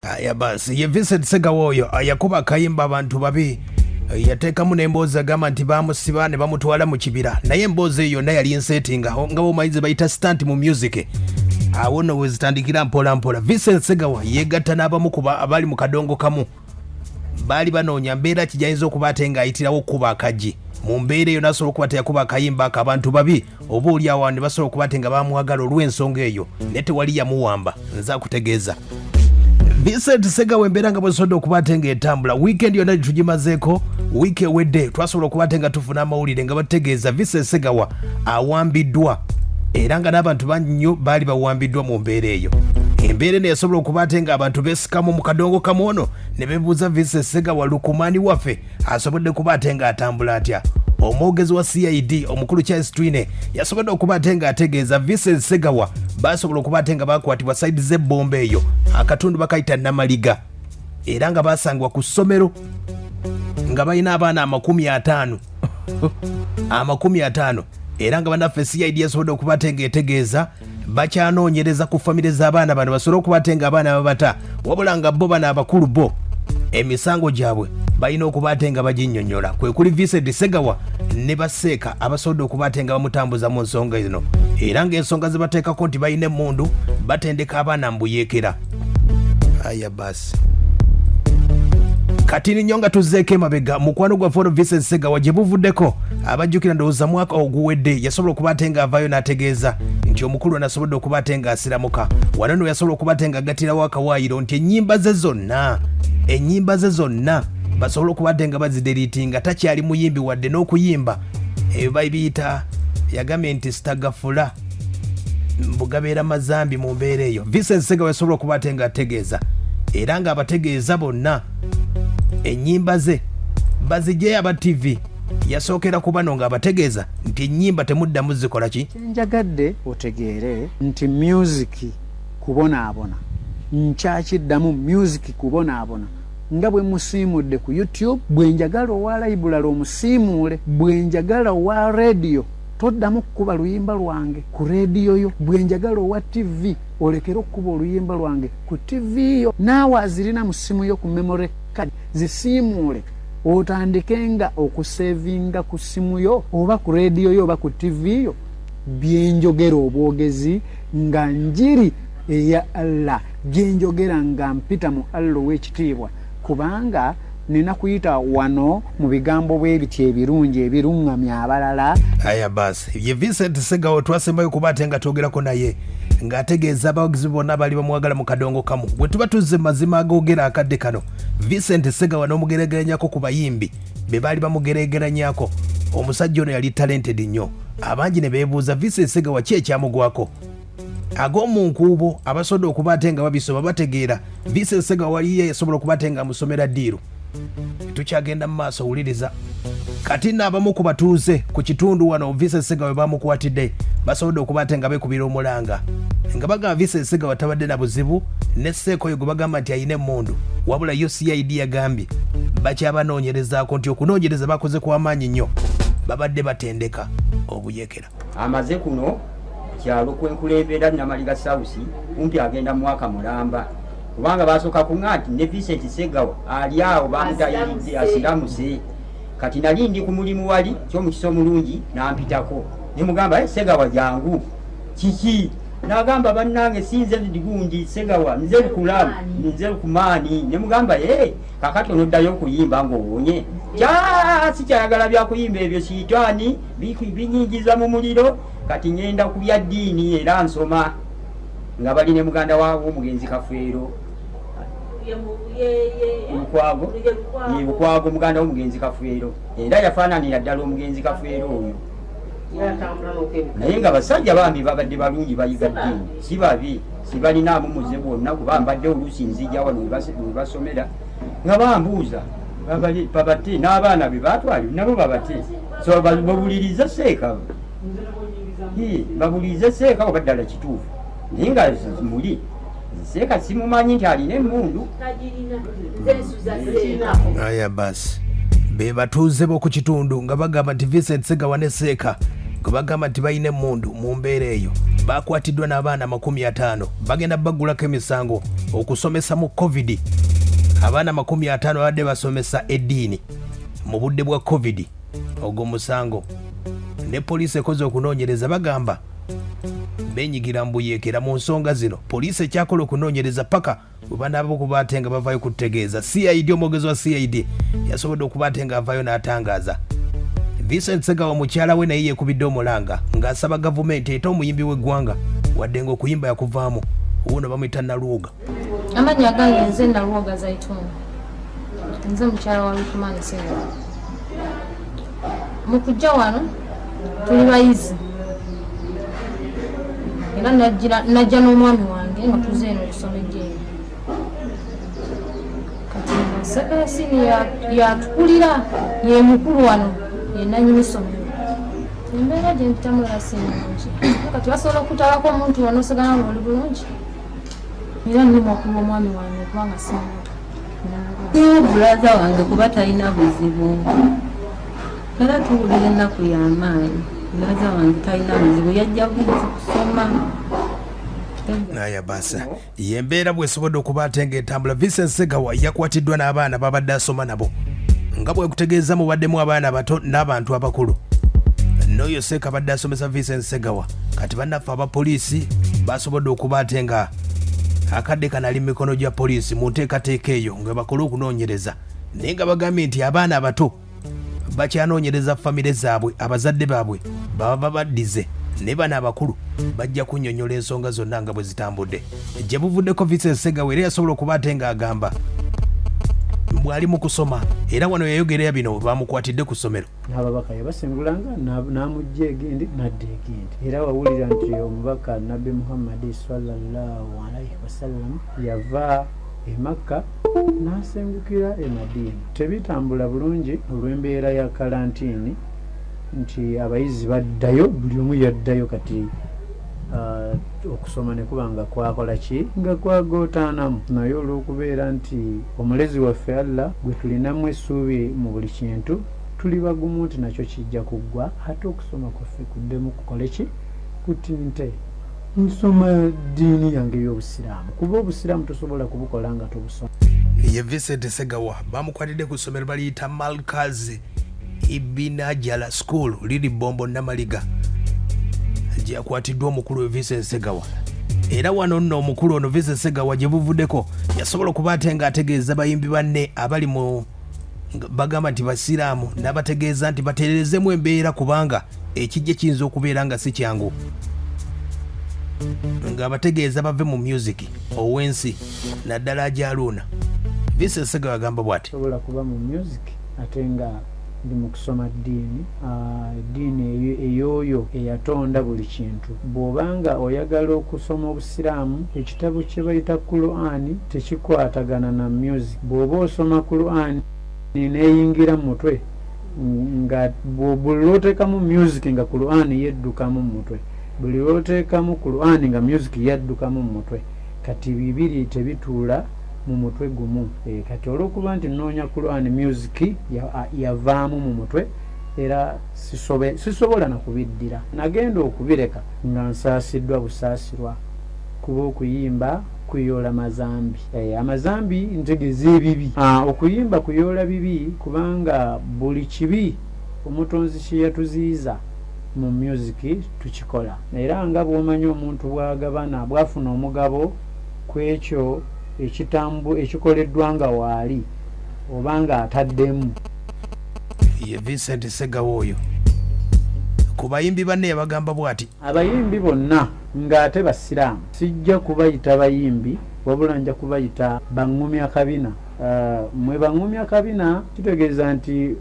Aya basi, ye Vincent Segawa oyo yakuba akayimba abantu babi, yateekamu n'emboozi agamba nti baamusiba ne bamutwala mu kibira, naye emboozi eyo yonna yali nsetinga nga bwomanyi ze bayita stunt mu music. Awo nno wezitandikira mpola mpola. Vincent Segawa yeegatta n'abamu ku abali mu kadongo kamu, baali banoonya mbeera ki gyayinza okuba ate ng'ayitirawo okukuba akaggi mu mbeera eyo, nasobola okuba teyakuba akayimba ako abantu babi, oba oli awo ne basobola okuba ate nga bamwagala olw'ensonga eyo, naye tewali yamuwamba. Nze akutegeeza Vincent Segawa, embeera nga bwesobodde okuba ate ng'etambula, wiikendi yonna gyetugimazeeko, wiiki ewedde twasobola okuba ate nga tufuna amawulire nga batutegeeza Vincent Segawa awambiddwa, era nga n'abantu bangi nnyo baali bawambiddwa mu mbeera eyo. Embeera eno yasobola okuba ate nga abantu besikamu mu kadongo kamu ono ne bebuuza, Vincent Segawa lukumaani waffe asobodde kuba ate ng'atambula atya? Omwogezi wa CID omukulu Charles Twine yasobodde okuba ate ng'ategeeza Vincent Segawa basobola okuba ate nga bakwatibwa saidi z'ebbomba eyo, akatundu bakayita Namaliga, era nga basangibwa ku ssomero nga balina abaana 50, 50, era nga banaffe CID yasobodde okuba ate ng'etegeeza bakyanoonyereza ku famire z'abaana bano basobole okuba ate nga abaana babata, wabula nga bo bano abakulu bo emisango gyabwe balina okuba ate nga baginnyonnyola. Kwe kuli Vincent Segawa ne baseeka abasobodde okuba ate nga bamutambuza mu nsonga eno, era ng'ensonga ze bateekako nti balina emmundu, batendeka abaana mbuyeekera. Aya basi, kati nnyo nga tuzzeeko emabega, mukwano gwaffe ono Vincent Segawa gye buvuddeko, abajjukira ndowooza mwaka oguwedde, yasobola okuba ate ng'avaayo n'ategeeza nti omukulu ono asobodde okuba ate ng'asiramuka. Wano no yasobola okuba ate ng'agattirawo akawaayiro nti ennyimba ze zonna basobole okuba ate nga bazideriitinga, takyali muyimbi wadde n'okuyimba. Ebyo babiyita, yagambye nti sitagafula mbugabeera mazambi. Mu mbeera eyo Vincent Segawa yasobola okuba ate ng'ategeeza, era ng'abategeeza bonna ennyimba ze bazigyeyo aba TV. Yasookera ku bano ng'abategeeza nti ennyimba temuddamu zikola ki. Kyenjagadde otegeere nti music kubonaabona, nkyakiddamu, music kubonaabona. Nga bwe musiimudde ku YouTube, bwe njagala owa library omusiimuule, bwe njagala owa radio toddamu kukuba luyimba lwange ku rediyo yo, bwe njagala owa TV olekere okukuba oluyimba lwange ku TV yo. Naawe azirina mu ssimu yo ku memory card, zisiimuule, otandike nga okusevinga ku ssimu yo oba ku rediyo yo oba ku TV yo byenjogera obwogezi nga njiri eya Allah, byenjogera nga mpita mu Allah ow'ekitiibwa, kubanga nina kuyita wano mu bigambo bwe biti ebirungi ebiruŋŋamya abalala. Aya basi, ye Vincent Segawo twasembayo kuba ate nga twogerako naye ng'ategeeza abawagizi bonna baali bamwagala mu kadongo kamu. Bwe tuba tuzze mazima agoogera akadde kano, Vincent Segawa n'omugeregeranyako ku bayimbi be baali bamugeregeranyako, omusajja ono yali talented nnyo. Abangi ne beebuuza Vincent Segawa ki ekyamugwako. Ag'omu nkuubo abasobodde okuba ate nga babisoma bategeera Vincent Segawa waliyo yasobola okuba ate nga amusomera ddiiru. Tukyagenda mu maaso, wuliriza kati nno abamu ku batuuze ku kitundu wano Vincent Segawa we bamukwatidde basobodde okuba ate nga beekubira omulanga nga bagamba Vincent Segawa tabadde na buzibu ne Seeka oyo gwe bagamba nti alina emmundu, wabula yo CID yagambye bakyabanoonyerezaako, nti okunoonyereza bakoze kwa maanyi nnyo, babadde batendeka obuyekera. Amaze kuno kyalo kwenkulembera Namaliga South kumpi agenda mwaka mulamba, kubanga basooka kuŋa nti ne Vincent Segawa ali awo bamutayiridde asiramuse. Kati nali ndi ku mulimu wali kyomukisa omulungi nampitako nemugamba, hey, Segawa jangu, kiki? Nagamba, bannange sinze gundi Segawa, nze Lukulamu, nze Lukumaani. Nemugamba, hey, kakati onoddayo okuyimba ng'owonye? Kya sikyayagala byakuyimba ebyo, siitaani binyingiza mu muliro. Kati ngenda ku bya ddiini era nsoma. Nga bali ne muganda w'omugenzi Kafeero Lukwago, Lukwago muganda w'omugenzi Kafeero, era yafaananira ddala omugenzi Kafeero oyo, naye nga basajja bambi babadde balungi, bayiga ddiini, si babi, sibalinaamu muze bwonna, kuba mbadde oluusi nzija wano webasomera nga bambuuza babate n'abaana be batwali nabo babate. So babulirize seeka, babulirize seeka oba ddala kituufu, naye nga muli seeka simumanyi nti alina emmundu. Aya basi, be batuuze b'oku kitundu nga bagamba nti Vincent Segawa ne Seeka gwe bagamba nti balina emmundu. Mu mbeera eyo Bakwatiddwa n'abaana 50, bagenda baggulako emisango okusomesa mu COVID. Abaana 50 babadde basomesa eddiini mu budde bwa COVID. Ogwo musango ne poliisi ekoze okunoonyereza, bagamba benyigira mbuyeekera mu nsonga zino. Poliisi ekyakola okunoonyereza paka bwe banaaba okuba ate nga bavaayo kututegeeza. CID, omwogezi wa CID yasobodde okuba ate ng'avaayo n'atangaaza. Vincent Segawa mukyala we naye yeekubidde omulanga ng'asaba gavumenti ete omuyimbi w'eggwanga, wadde ng'okuyimba yakuvaamu. Wuuno bamuyita Nalwoga. Amannya agange nze Nalwoga Zaituni, nze mukyala wa Lukumani Segawa. Mu kujja wano tuli bayizi, era najja n'omwami wange nga tuze eno okusoma eddiini. Kati nga Segawa yatukulira, ye mukulu wano, ye nannyini ssomero. Embeera gye mpitamu era si nnungi. Kati basobola okutalako omuntu wano osigala ng'oli bulungi, era nnumwa ku lw'omwami wange kubanga singa Brother wange kuba talina buzibu, era tuwulira ennaku y'amaanyi. Brother wange talina buzibu, yajja buzi kusoma. Naya basa yembeera bwesobodde okuba ate ng'etambula. Vincent Segawa yakwatiddwa n'abaana babadde asoma nabo, nga bwekutegeeza mubaddemu abaana abato n'abantu abakulu. N'oyo Seeka abadde asomesa Vincent Segawa. Kati bannaffe abapoliisi basobodde okuba ate nga akadde kano ali mu mikono gya poliisi mu nteekateeka eyo nga bakole okunoonyereza, naye nga bagambye nti abaana abato bakyanoonyereza famire zaabwe, abazadde baabwe baba babaddize, naye bano abakulu bajja kunnyonnyola ensonga zonna nga bwe zitambudde. Gye buvuddeko Vincent Segawa era yasobola okuba ate ng'agamba bw'ali mu kusoma, era wano yayogerera bino bamukwatidde ku ssomero. N'ababaka yabasengulanga n'amujja egindi n'adda egindi. Era wawulira nti omubaka Nabbi Muhammadi sallallahu alaihi wasallam yava e Makka n'asengukira e Madiina. Tebitambula bulungi olw'embeera ya kalantiini nti abayizi baddayo, buli omu yaddayo, kati okusoma ne kuba nga kwakola ki, nga kwagootaanamu. Naye olw'okubeera nti omulezi waffe Allah gwe tulinamu essuubi mu buli kintu, tuli bagumu nti nakyo kijja kuggwa, ate okusoma kwaffe kuddemu kukole ki, kutinte. Nsoma ddiini yange ey'Obusiraamu, kuba Obusiraamu tosobola kubukola nga tobusoma. Ye Vincent Segawa bamukwatidde ku ssomero baliyita Malkaz Ibinajala School, liri Bombo Namaliga, gye yakwatiddwa omukulu Vincent Segawa. Era wano nno omukulu ono Vincent Segawa gye buvuddeko yasobola okuba ate ng'ategeeza bayimbi banne abali mu bagamba nti basiraamu, n'abategeeza nti batererezemu embeera kubanga ekijja kiyinza okubeera nga si kyangu, ng'abategeeza bave mu music ow'ensi naddala ajaluuna. Vincent Segawa agamba bw'ati: Sobola kuba mu music ate nga ndi mu kusoma ddiini, eddiini ey'oyo eyatonda buli kintu. Bw'oba nga oyagala okusoma Obusiraamu, ekitabo kye bayita Qur'ani tekikwatagana na music. Bw'oba osoma Qur'ani n'eyingira mu mutwe, nga buli lw'oteekamu music nga Qur'ani yeddukamu mu mutwe, buli lw'oteekamu Qur'ani nga music yaddukamu mu mutwe, kati bibiri tebituula mu mutwe gumu. Kati olw'okuba nti nnoonya Qur'ani, music yavaamu mu mutwe, era sisobola na kubiddira. Nagenda okubireka nga nsaasiddwa busaasirwa, kuba okuyimba kuyoola mazambi. Amazambi ntegeeza ebibi. Okuyimba kuyoola bibi, kubanga buli kibi Omutonzi kye yatuziyiza mu music tukikola. Era nga bw'omanyi omuntu bw'agabana, bw'afuna omugabo ku ekyo ekikoleddwa nga waali oba ng'ataddemu. Ye Vincent Segawa oyo ku bayimbi banne yabagamba bw'ati: Abayimbi bonna ng'ate Basiraamu, sijja kubayita bayimbi, wabula nja kubayita baŋŋumya kabina. Mwe baŋŋumya kabina, kitegeeza nti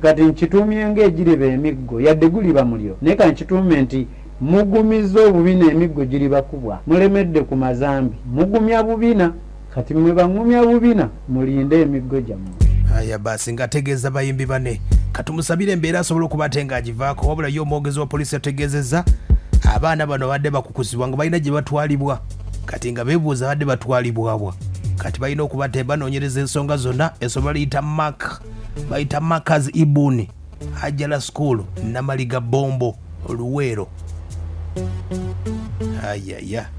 kati nkituumye ng'egiriba emiggo, yadde guliba muliro, naye ka nkituume nti mugumizza obubina, emiggo giribakubwa. Mulemedde ku mazambi, mugumya bubina. Kati mwe baŋŋumya bubina, mulinde emiggo gyammwe. Aya basi, ng'ategeeza bayimbi bane. Katumusabire embeera asobola okuba ate ng'agivaako. Wabula ye omwogezi wa poliisi yategeezezza abaana bano babadde bakukusibwa nga balina gye batwalibwa, kati nga beebuuza badde batwalibwawa. Kati balina okuba te banoonyereza ensonga zonna. Ensonga baliyita Mark, bayita Markaz Ibuni Hajjala School, Namaliga, Bombo, Luweero. Ayaya.